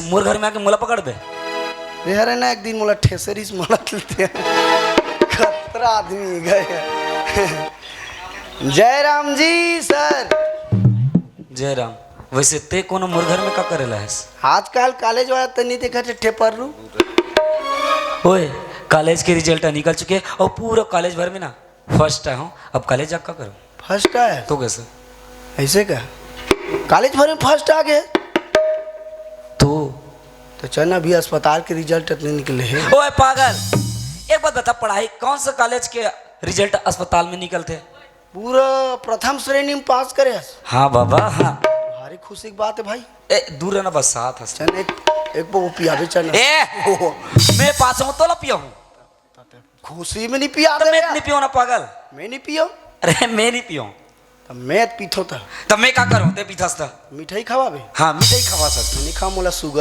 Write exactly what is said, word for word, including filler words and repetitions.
मोर घर में आके मोला पकड़बे? रे हरे ना, एक दिन मोला ठेसरिस, मोला खतरा आदमी गए। जय राम जी सर। जय राम। वैसे ते कोनो मोर घर में का करेला हस? आजकल कॉलेज वाला त नहीं देखा थे ठेपर रू। ओए, कॉलेज के रिजल्ट निकल चुके हैं और पूरा कॉलेज भर में ना फर्स्ट आया हूँ। अब कॉलेज जाके का करूँ? फर्स्ट आया? तो कैसे? ऐसे का? कॉलेज भर में फर्स्ट आ गए। तो तो चल ना, अभी अस्पताल के रिजल्ट नहीं निकले है। ओए पागल, एक बात बता, पढ़ाई कौन सा कॉलेज के रिजल्ट अस्पताल में निकलते? पूरा प्रथम श्रेणी में पास करे हस। हाँ बाबा, हाँ। भारी खुशी की बात है भाई। ए, दूर रहना बस, साथ हंस। चल एक, एक वो पियाबे चल ना। ए, मैं पास हूँ तो ला पिया हूँ। खुशी में नहीं पिया तो दे मैं यार। नहीं पियो ना पागल। मैं नहीं पियो। अरे मैं नहीं पियो। तो मैं पीथो था। तो मैं का करूँ, ते पीथस था। मिठाई खवाबे। हाँ, मिठाई खवा सकता। नहीं खा, मोला शुगर